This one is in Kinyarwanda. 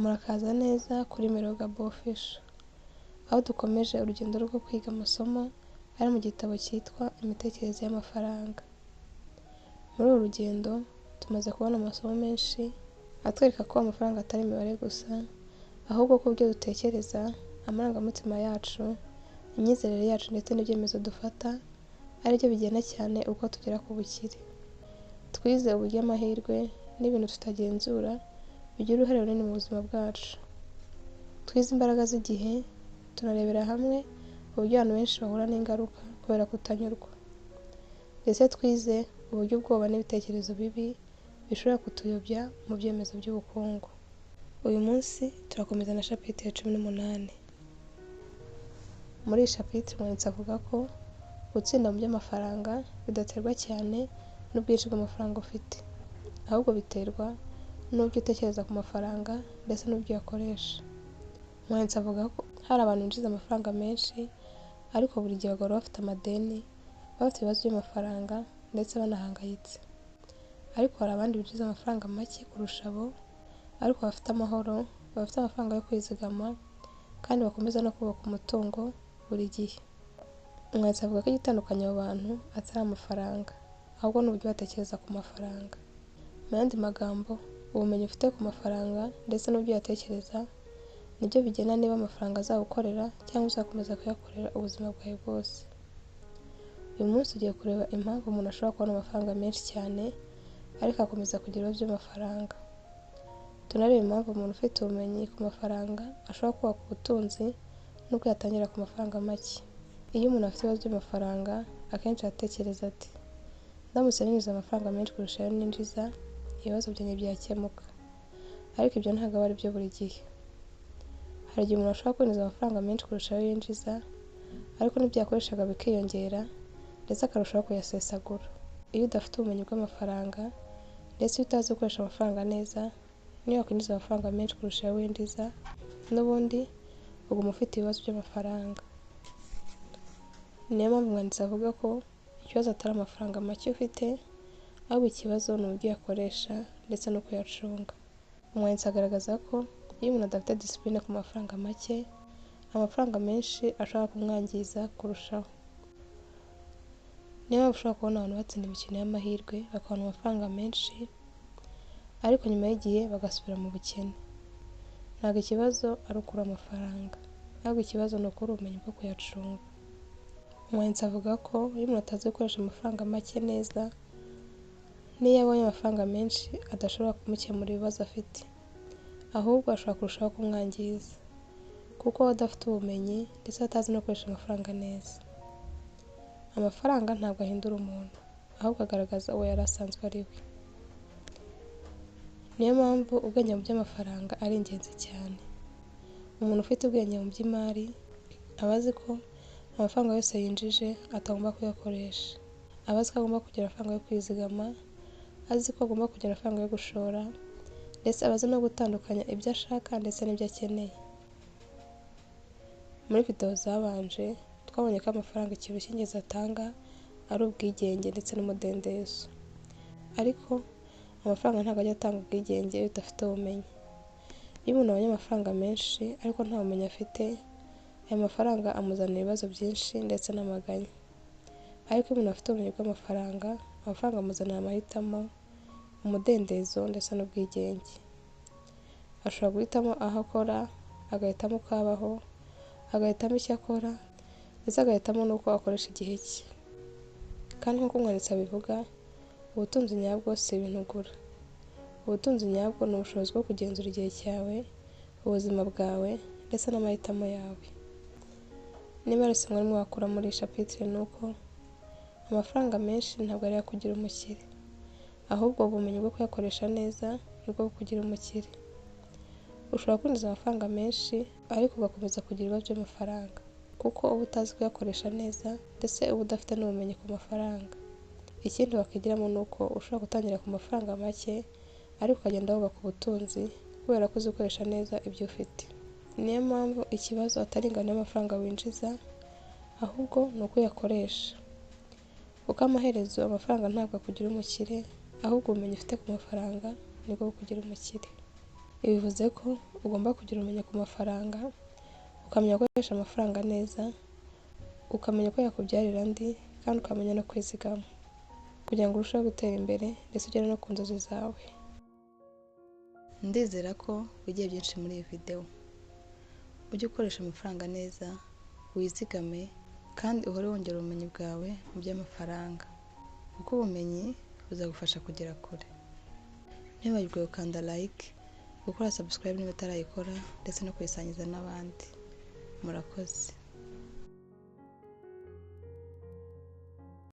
Murakaza neza kuri Melogabo Official, aho dukomeje urugendo rwo kwiga amasomo ari mu gitabo cyitwa Imitekerereze y'amafaranga. Muri uru rugendo tumaze kubona amasomo menshi atwereka ko amafaranga atari imibare gusa, ahubwo ko ibyo dutekereza, amarangamutima yacu, imyizerere yacu ndetse n'ibyemezo dufata ari byo bigena cyane uko tugera ku bukire. Twize uburyo amahirwe n'ibintu tutagenzura bigira uruhare runini mu buzima bwacu. Twize imbaraga z'igihe, tunarebera hamwe uburyo abantu benshi bahura n'ingaruka kubera kutanyurwa. Ndetse twize uburyo ubwoba n'ibitekerezo bibi bishobora kutuyobya mu byemezo by'ubukungu. Uyu munsi turakomeza na chapitre ya 18. Muri iyi chapitre umwanditsi avuga ko gutsinda mu by'amafaranga bidaterwa cyane n'ubwinshi bw'amafaranga ufite, ahubwo biterwa n'uburyo utekereza ku mafaranga ndetse n'uburyo uyakoresha. Umwanditsi avuga ko hari abantu binjiza amafaranga menshi ariko buri gihe bagahora bafite amadeni, bafite ibibazo by'amafaranga ndetse banahangayitse. Ariko hari abandi binjiza amafaranga make kurusha abo, ariko bafite amahoro, bafite amafaranga yo kwizigama kandi bakomeza no kubaka umutungo buri gihe. Umwanditsi avuga ko igitandukanya abo bantu atari amafaranga, ahubwo ni uburyo batekereza ku mafaranga. Mu yandi magambo, ubumenyi ufite ku mafaranga ndetse n'uburyo uyatekereza nibyo bigena niba amafaranga azagukorera cyangwa uzakomeza kuyakorera ubuzima bwawe bwose. Uyu munsi ugiye kureba impamvu umuntu ashobora kubona amafaranga menshi cyane ariko agakomeza kugira ibibazo by'amafaranga. Tunareba impamvu umuntu ufite ubumenyi ku mafaranga ashobora kubaka ubutunzi nubwo yatangira ku mafaranga make. Iyo umuntu afite ibibazo by'amafaranga, akenshi aratekereza ati ndamutse ninjiza amafaranga menshi kurusha ayo ninjiza, ibibazo byanjye byakemuka. Ariko ibyo ntabwo aba ari byo buri gihe. Hari igihe umuntu ashobora kwinjiza amafaranga menshi kurusha ayo yinjiza, ariko n'ibyo yakoreshaga bikiyongera ndetse akarushaho kuyasesagura. Iyo udafite ubumenyi bw'amafaranga ndetse iyo utazi gukoresha amafaranga neza, niyo wakwinjiza amafaranga menshi kurusha ayo winjiza, n'ubundi uguma ufite ibibazo by'amafaranga. Niyo mpamvu umwanditsi avuga ko ikibazo atari amafaranga make ufite, ahubwo ikibazo ni uburyo uyakoresha ndetse n'uko uyacunga. Umwanditsi agaragaza ko iyo umuntu adafite discipline ku mafaranga make, amafaranga menshi ashobora kumwangiza kurushaho. Niyo mpamvu ushobora kubona abantu batsinda imikino y'amahirwe bakabona amafaranga menshi, ariko nyuma y'igihe bagasubira mu bukene. Ntabwo ikibazo ari ukubura amafaranga, ahubwo ikibazo ni ukubura ubumenyi bwo kuyacunga. Umwanditsi avuga ko iyo umuntu atazi gukoresha amafaranga make neza, n'iyo abonye amafaranga menshi adashobora kumukemura ibibazo afite, ahubwo ashobora kurushaho kumwangiza, kuko aba adafite ubumenyi ndetse atazi no gukoresha amafaranga neza. Amafaranga ntabwo ahindura umuntu, ahubwo agaragaza uwo yari asanzwe ari we. Niyo mpamvu ubwenge mu by'amafaranga ari ingenzi cyane. Umuntu ufite ubwenge mu by'imari aba azi ko amafaranga yose yinjije atagomba kuyakoresha. Aba azi ko agomba kugira amafaranga yo kwizigama, azi ko agomba kugira amafaranga yo gushora, ndetse aba azi no gutandukanya ibyo ashaka ndetse n'ibyo akeneye. Muri video zabanje twabonye ko amafaranga ikintu cy'ingenzi atanga ari ubwigenge ndetse n'umudendezo. Ariko amafaranga ntabwo ajya atanga ubwigenge iyo udafite ubumenyi. Iyo umuntu abonye amafaranga menshi ariko nta bumenyi afite, ayo mafaranga amuzanira ibibazo byinshi ndetse n'amaganya. Ariko iyo umuntu afite ubumenyi bw'amafaranga, amafaranga amuzanira amahitamo, umudendezo ndetse n'ubwigenge. Ashobora guhitamo aho akora, agahitamo uko abaho, agahitamo icyo akora, ndetse agahitamo n'uko akoresha igihe cye. Kandi nk'uko umwanditsi abivuga, ubutunzi nyabwo si ibintu ugura. Ubutunzi nyabwo ni ubushobozi bwo kugenzura igihe cyawe, ubuzima bwawe ndetse n'amahitamo yawe. Niba hari isomo rimwe wakura muri iyi chapitre ni uko amafaranga menshi ntabwo ariyo akugira umukire, ahubwo ubumenyi bwo kuyakoresha neza nibwo bukugira umukire. Ushobora kwinjiza amafaranga menshi ariko ugakomeza kugira ibibazo by'amafaranga, kuko uba utazi kuyakoresha neza ndetse uba udafite n'ubumenyi ku mafaranga. Ikindi wakwigiramo ni uko ushobora gutangira ku mafaranga make ariko ukagenda wubaka ubutunzi kubera ko uzi gukoresha neza ibyo ufite. Niyo mpamvu ikibazo atari ingano y'amafaranga winjiza, ahubwo ni uko uyakoresha. Kuko amaherezo amafaranga ntabwo akugira umukire, ahubwo ubumenyi ufite ku mafaranga nibwo bukugira umukire. Ibi bivuze ko ugomba kugira ubumenyi ku mafaranga, ukamenya gukoresha amafaranga neza, ukamenya ko yakubyarira andi kandi ukamenya no kwizigama kugira ngo urusheho gutera imbere ndetse ugere no ku nzozi zawe. Ndizera ko wigiye byinshi muri iyi videwo. Ujye ukoresha amafaranga neza, wizigame kandi uhore wongera ubumenyi bwawe mu by'amafaranga, kuko ubumenyi buzagufasha kugera kure. Ntiwibagirwe gukanda like, gukora subscribe niba utarayikora ndetse no kuyisangiza n'abandi. Murakoze.